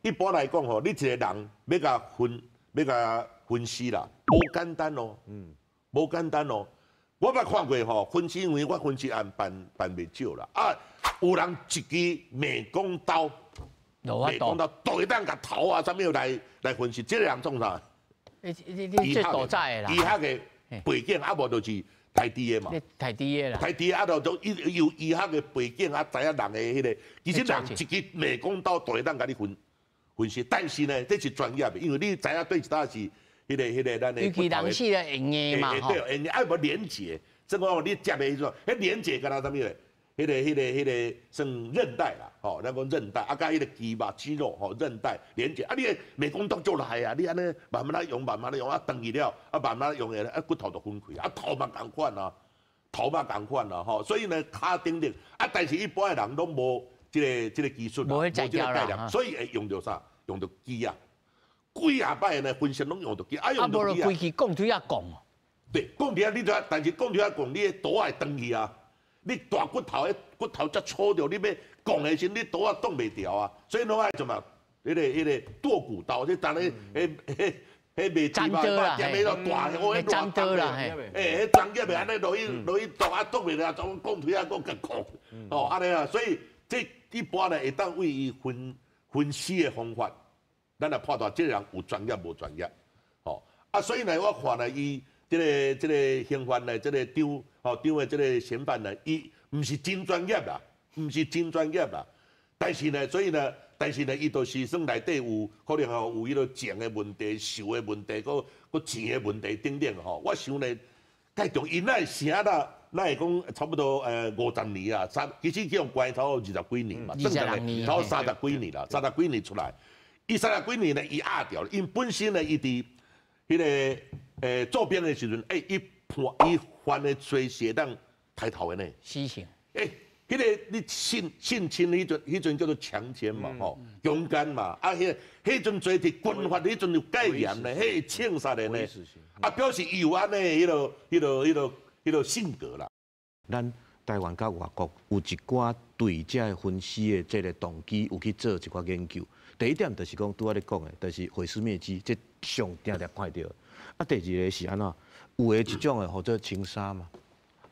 一般來講吼，你一個人欲共分，欲共分屍啦，無簡單哦，無簡單哦。我捌看過吼，分屍，因為我分屍案辦辦袂少啦。啊，有人一支美工刀，美工刀都會當共頭啊，啥物來來分屍，這個人創啥？你你你這大早的啦。醫學的背景啊，無就是刣豬的嘛。刣豬的啦。刣豬啊，就都有醫學的背景啊，知影人的彼個，其實人一支美工刀都會當共你分分屍，但是呢，這是專業的，因為你知影對一搭是彼個彼個咱的。尤其人死了會硬嘛，對，會硬愛無連結，這個你接的彼陣，彼連結敢若啥物咧？彼個彼個彼個算韌帶啦，吼，咱講韌帶，啊，佮彼個肌肉肌肉吼，韌帶連結，啊，你的美工刀足利啊，你按呢慢慢仔用，慢慢仔用，啊，斷去了，啊，慢慢用的，啊，骨頭就分開，啊，頭嘛仝款啊，頭嘛仝款啊，吼，所以呢，跤頂頂，啊，但是一般的人攏無這個這個技術，無這個概念，所以會用著啥？用著機啊，幾仔擺呢，分析攏用著機，啊，用著機啊。啊，無就規氣鋼錘仔摃。對，鋼錘仔你知，但是鋼錘仔摃，你的刀會斷去啊。你大骨頭，彼骨頭遮粗著，你欲摃的時陣，你刀仔擋袂牢啊！所以攏愛怎麼？彼個彼個剁骨刀，你當咧，彼彼彼賣豬肉，踮彼落大，我彼偌重的，欸，彼專業的按呢落去落去剁啊，擋袂牢，總鋼錘仔閣共摃，哦，按呢啊，所以這一般呢會當為伊分分屍的方法，咱來判斷這個人有專業無專業，吼啊，所以呢，我看呢，伊這個這個刑犯呢，這個張吼張的這個嫌犯呢，伊毋是真專業啦，毋是真專業啦，但是呢，所以呢，但是呢，伊就是算內底有可能吼有彼個情的問題、仇的問題、閣閣錢的問題等等吼。我想呢，蓋重伊哪會成啦？哪會講差不多50年啊？三其實去予關差不多二十幾年嘛，二十年，差不多三十幾年啦，三十幾年出來，伊三十幾年呢，伊壓掉了，因本身呢，伊佇彼個做兵的時陣，欸，伊判伊犯的罪是會當刣頭的呢。死刑。欸，彼個你性性侵彼陣，彼陣叫做強姦嘛，吼，強姦嘛，啊，彼彼陣罪佇軍法彼陣有蓋嚴呢，彼會槍殺的呢，啊，表示伊有按呢，彼個、彼個、彼個、彼個性格啦。咱台灣佮外國有一寡對這个分屍的這个動機有去做一寡研究。第一點就是講拄仔咧講的，就是毀屍滅跡，這上定定看著。啊，第二个是按怎？有的一種的號做情殺嘛，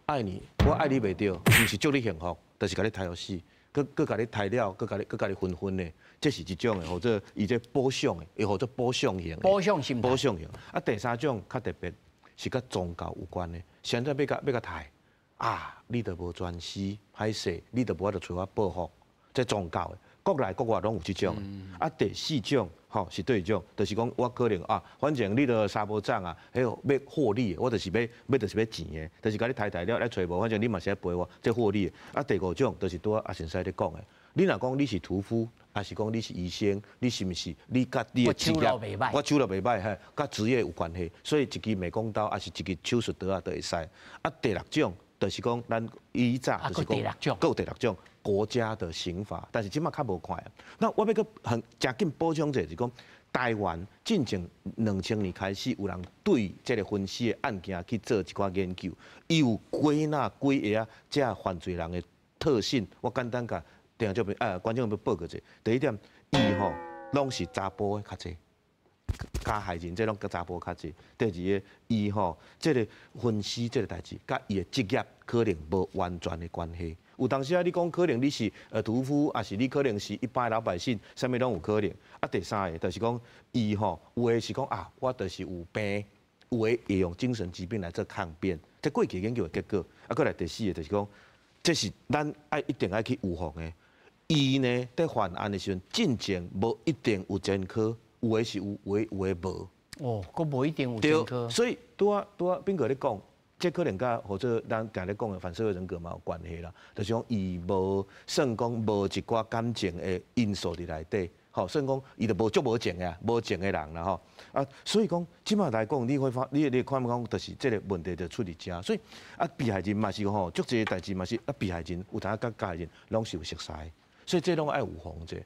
愛你，我愛你袂著，毋是祝你幸福，就是共你刣予死，閣閣共你刣了，閣共你閣共你分分的，這是一種的，號做伊這補償的，伊號做補償型。補償心態。補償型。啊，第三種較特別，是佮宗教有關的，現在欲共欲共刣，啊，你著無全屍，歹勢，你著無法度揣我報復，這宗教的，國內國外攏有這種的。啊，第四種吼是佗一種，就是講我可能啊，反正你著查某種啊，彼個欲獲利的，我就是欲欲就是欲錢的，就是共你刣刣了來揣無，反正你嘛是愛賠我，這獲利的。啊，第五種就是拄仔阿先生咧講的，你若講你是屠夫，抑是講你是醫生，你是毋是你佮你的職業，我手路袂䆀嘿，佮職業有關係，所以一支美工刀，抑是一支手術刀仔都會使。啊，第六種就是講咱以早就是講，閣有第六種國家的刑法，但是這馬較無看。那我欲閣很誠緊補充者，就是講台灣進前2000年開始有人對這个分屍的案件去做一寡研究，伊有歸納幾个這犯罪人的特性。我簡單共聽眾朋觀眾朋友報告者。第一點，伊吼攏是查埔的較濟，加害人這攏較查埔較濟。第二个，伊吼這个分屍這个代誌，佮伊的職業可能無完全的關係。有當時啊，你講可能你是屠夫，抑是你可能是一般老百姓，啥物攏有可能。啊，第三个就是講，伊吼有的是講啊，我就是有病，有的會用精神疾病來做抗辯。這過去研究的結果。啊，閣來第四个就是講，這是咱愛一定愛去預防的。伊呢，佇犯案的時陣，進前無一定有前科，有的是有，有的有的無。哦，閣無一定有前科。所以拄仔拄仔斌哥咧講，這可能佮或者咱定咧講的反社會人格嘛有關係啦。就是講伊無算講無一寡感情的因素佇內底，吼，算講伊就無足無情的，無情的人啦吼。啊，所以講這馬來講，你會發你你看講，就是這個問題就出佇遮。所以啊，被害人嘛是吼，足濟代誌嘛是啊，被害人有當佮加害人攏是有熟似，所以這攏愛預防者。